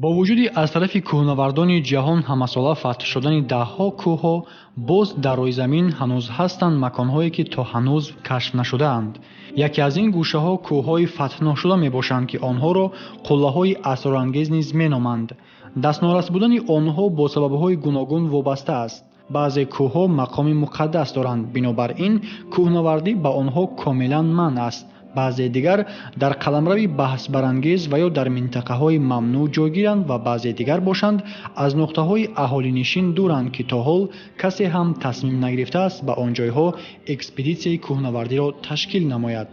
Бо вуҷуди аз тарафи кӯҳнавардони ҷаҳон ҳамасола фатҳ шудани даҳҳо кӯҳҳо, боз дар рӯи замин ҳанӯз ҳастанд маконҳое, ки то ҳанӯз кашф нашудаанд. Яке аз ин гӯшаҳо кӯҳҳои фатҳношуда мебошанд, ки онҳоро қуллаҳои асрорангез низ меноманд. Дастнорас будани онҳо бо сабабҳои гуногун вобаста аст. Баъзе кӯҳҳо мақоми муқаддас доранд, бинобар ин кӯҳнавардӣ ба онҳо комилан манъ аст. Баъзе дигар дар қаламрави баҳсбарангез ва ё дар минтақаҳои мамнӯъ ҷойгиранд ва баъзе дигар бошанд аз нуқтаҳои аҳолинишин дуранд, ки то ҳол касе ҳам тасмим нагирифтааст ба он ҷойҳо экспедитсияи кӯҳнавардиро ташкил намояд.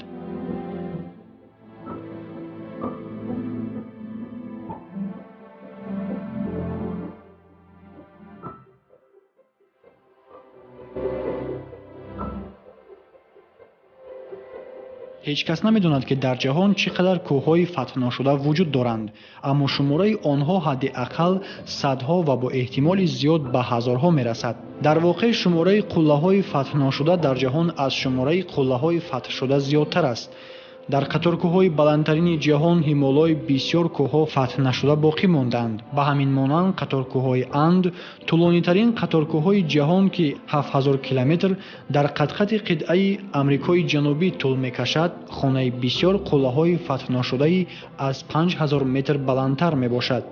Ҳеҷ кас намедонад, ки дар ҷаҳон чӣ қадар кӯҳҳои фатҳношуда вуҷуд доранд, аммо шумораи онҳо ҳадди ақал садҳо ва бо эҳтимоли зиёд ба ҳазорҳо мерасад. Дар воқеъ шумораи қуллаҳои фатҳношуда дар ҷаҳон аз шумораи қуллаҳои фатҳшуда зиёдтар аст. Дар қаторкӯҳҳои баландтарини ҷаҳон Ҳимолой бисёр кӯҳҳо фатҳ нашуда боқӣ мондаанд. Ба ҳамин монанд қаторкӯҳҳои Анд, тӯлонитарин қаторкӯҳҳои ҷаҳон, ки 7000 километр дар қадқади қитъаи Амрикои Ҷанубӣ тӯл мекашад, хонаи бисёр қуллаҳои фатҳношудаи аз 5000 метр баландтар мебошад.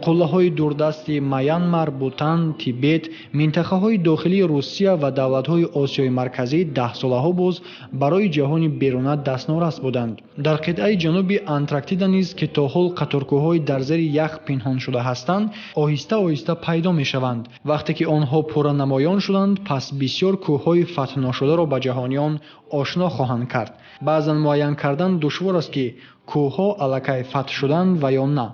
Қуллаҳои дурдасти Маянмар, Бутан, Тибет, минтақаҳои дохилии Русия ва давлатҳои Осиёи Марказӣ даҳсолаҳо боз барои ҷаҳони беруна дастнорас буданд. Дар қитъаи ҷануби Антарктида низ, ки то ҳол қаторкӯҳҳои дар зери ях пинҳоншуда ҳастанд, оҳиста-оҳиста пайдо мешаванд. Вақте ки онҳо пурра намоён шуданд, пас бисёр кӯҳҳои фатҳношударо ба ҷаҳониён ошно хоҳанд кард. Баъзан муайян кардан душвор аст, ки кӯҳҳо аллакай фатҳ шуданд ва ё на.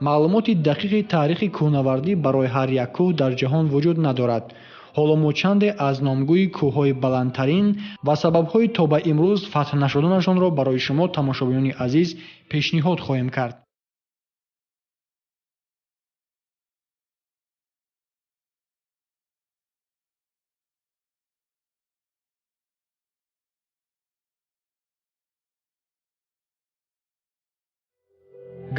Маълумоти дақиқи таърихи кӯҳнавардӣ барои ҳар як кӯҳ дар ҷаҳон вуҷуд надорад. Ҳоло мо чанде аз номгӯи кӯҳҳои баландтарин ва сабабҳои то ба имрӯз фатҳ нашуданашонро барои шумо тамошобинони азиз пешниҳод хоҳем кард.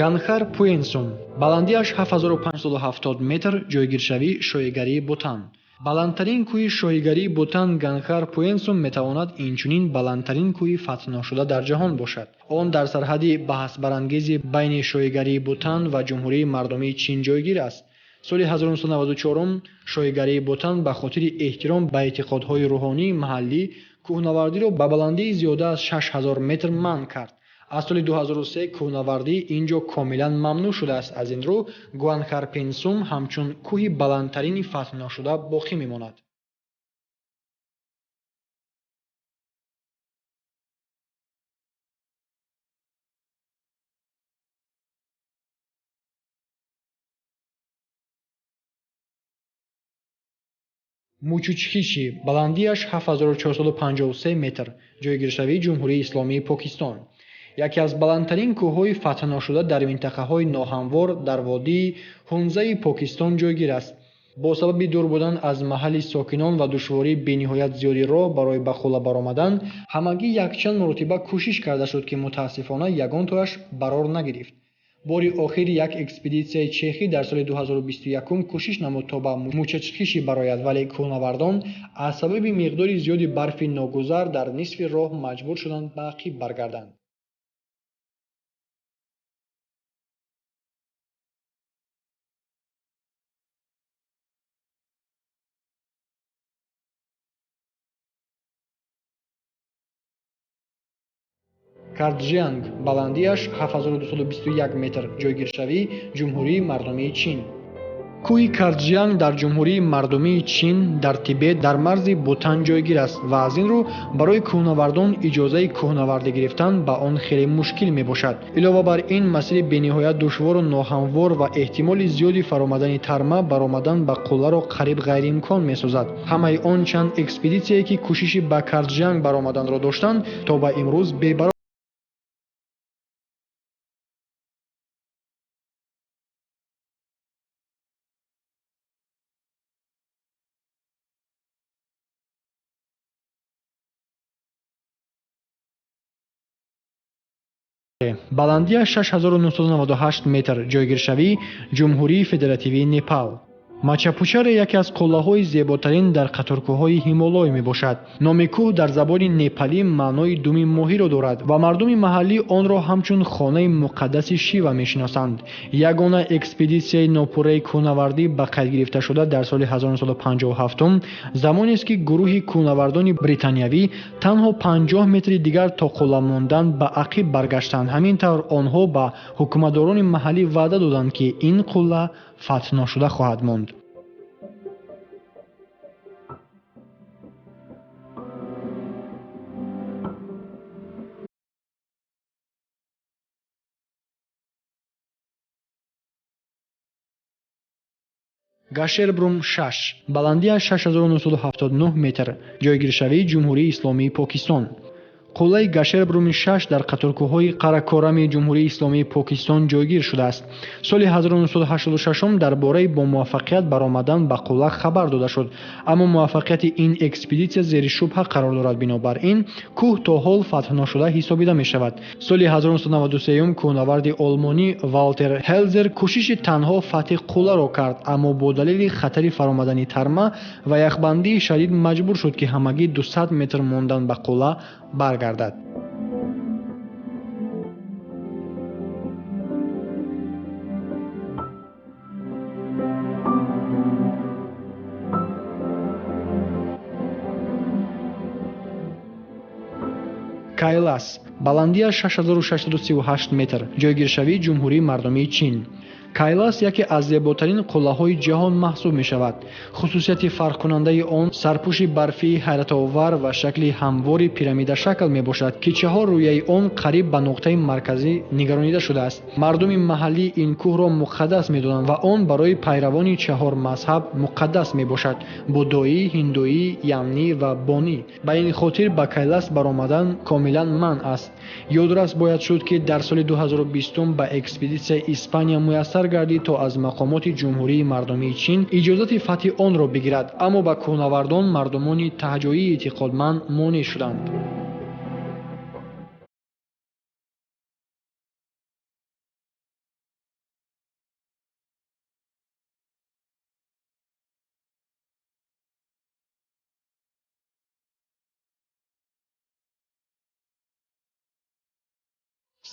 Ганхар Пуэнсум, баландиаш 7570 метр, ҷойгиршавии шоҳигарии Бутан. Баландтарин кӯҳи шоҳигарии Бутан Ганхар Пуэнсум метавонад инчунин баландтарин кӯҳи фатҳношуда дар ҷаҳон бошад. Он дар сарҳади баҳсбарангези байни шоҳигарии Бутан ва Ҷумҳурии Мардумии Чин ҷойгир аст. Соли 1994 шоҳигарии Бутан ба хотири эҳтиром ба эътиқодҳои рӯҳонии маҳаллӣ кӯҳнавардиро ба баландии зиёда аз 6000 метр манъ кард. Аз соли 2003 кӯҳнавардӣ ин ҷо комилан мамнӯъ шудааст. Аз ин рӯ Гуанхарпенсум ҳамчун кӯҳи баландтарини фатҳношуда боқӣ мемонад. Мучучхиши, баландиаш 7453 метр, ҷойгиршавии Ҷумҳурии Исломии Покистон. Яке аз баландтарин кӯҳҳои фатҳношуда дар минтақаҳои ноҳамвор дар водии Ҳунзаи Покистон ҷойгир аст. Бо сабаби дур будан аз маҳалли сокинон ва душвории бениҳоят зиёди роҳ барои ба қулла баромадан, ҳамагӣ якчанд маротиба кӯшиш карда шуд, ки мутаассифона ягон тояш барор нагирифт. Бори охир як экспедитсияи чехӣ дар соли 2021 кӯшиш намуд то ба Мучачхиши барояд, вале кӯҳнавардон аз сабаби миқдори зиёди барфи ногузар дар нисфи роҳ маҷбур шуданд ба ақиб баргарданд. Карджианг, баландиаш 7221 метр, ҷойгиршавии Ҷумҳурии Мардумии Чин. Кӯҳи Карджианг дар Ҷумҳурии Мардумии Чин дар Тибет дар марзи Бутан ҷойгир аст ва аз ин рӯ барои кӯҳнавардон иҷозаи кӯҳнавардӣ гирифтан ба он хеле мушкил мебошад. Илова бар ин, масири бениҳоят душвору ноҳамвор ва эҳтимоли зиёди фаромадани тарма баромадан ба қулларо қариб ғайриимкон месозад. Ҳамаи он чанд экспедитсияе, ки кӯшиши ба Карджианг баромаданро доштанд, то ба имрӯз бебарор Баландиаш 6998 метр, ҷойгиршавӣ Ҷумҳурии Федеративии Непал. Мачапучаре яке аз қуллаҳои зеботарин дар қаторкӯҳҳои Ҳимолой мебошад. Номи кӯҳ дар забони непалӣ маънои думи моҳиро дорад ва мардуми маҳаллӣ онро ҳамчун хонаи муқаддаси Шива мешиносанд. Ягона экспедитсияи нопурраи кӯҳнавардӣ ба қайд гирифташуда дар соли 1957 замонест, ки гурӯҳи кӯҳнавардони британиявӣ танҳо 50 метри дигар то қулла мондан ба ақиб баргаштанд. Ҳамин тавр онҳо ба ҳукуматдорони маҳаллӣ ваъда доданд, ки ин қулла фатҳ ношуда хоҳад монд. Гашербрум 6, баландиаш 6979 метр, ҷойгиршавии Ҷумҳурии Исломии Покистон. Қуллаи Гашербруми 6 дар қаторкӯҳҳои Қаракорами Ҷумҳурии Исломии Покистон ҷойгир шудааст. Соли 1986 дар бораи бо муваффақият баромадан ба қулла хабар дода шуд, аммо муваффақияти ин экспедитсия зери шубҳа қарор дорад. Бинобар ин кӯҳ то ҳол фатҳношуда ҳисобида мешавад. Соли 1993 кӯҳнаварди олмонӣ Валтер Ҳелзер кӯшиши танҳо фатҳи қулларо кард, аммо бо далели хатари фаромадани тарма ва яхбандии шадид маҷбур шуд, ки ҳамагӣ 200 метр мондан ба қулла баргардад. Кайлас, баландиаш 6638 метр, ҷойгиршавии Ҷумҳурии Мардумии Чин. Кайлас яке аз зеботарин қуллаҳои ҷаҳон маҳсуб мешавад. Хусусияти фарқкунандаи он сарпӯши барфии ҳайратовар ва шакли ҳамвори пирамидашакл мебошад, ки чаҳор рӯяи он қариб ба нуқтаи марказӣ нигаронида шудааст. Мардуми маҳаллӣ ин кӯҳро муқаддас медонанд ва он барои пайравони чаҳор мазҳаб муқаддас мебошад: буддоӣ, ҳиндуӣ, ямнӣ ва бонӣ. Ба ин хотир ба Кайлас баромадан комилан манъ аст. Ёдрас бояд шуд, ки дар соли 2020 ба экспедитсияи Испания муяссар гардид то аз мақомоти Ҷумҳурии Мардумии Чин иҷозати фатҳи онро бигирад, аммо ба кӯҳнавардон мардумони таҳҷоии эътиқодманд монеъ шуданд.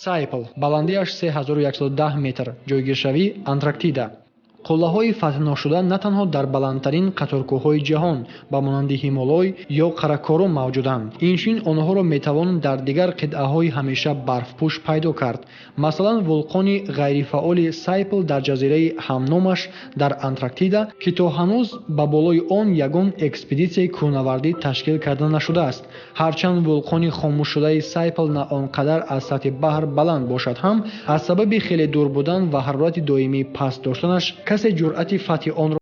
Сайпл, баландиаш 3110 метр, ҷойгиршавӣ Антарктида. Қуллаҳои фатҳношуда на танҳо дар баландтарин қаторкӯҳҳои ҷаҳон ба монанди Ҳимолой ё Қаракорум мавҷуданд, инчунин онҳоро метавон дар дигар қитъаҳои ҳамеша барфпӯш пайдо кард. Масалан, вулқони ғайрифаъоли Сайпл дар ҷазираи ҳамномаш дар Антарктида, ки то ҳанӯз ба болои он ягон экспедитсияи кӯҳнавардӣ ташкил карда нашудааст. Ҳарчанд вулқони хомӯшшудаи Сайпл на он қадар аз сатҳи баҳр баланд бошад ҳам, аз сабаби хеле дур будан ва ҳарорати доимии паст доштанаш касе ҷуръати фатҳи онро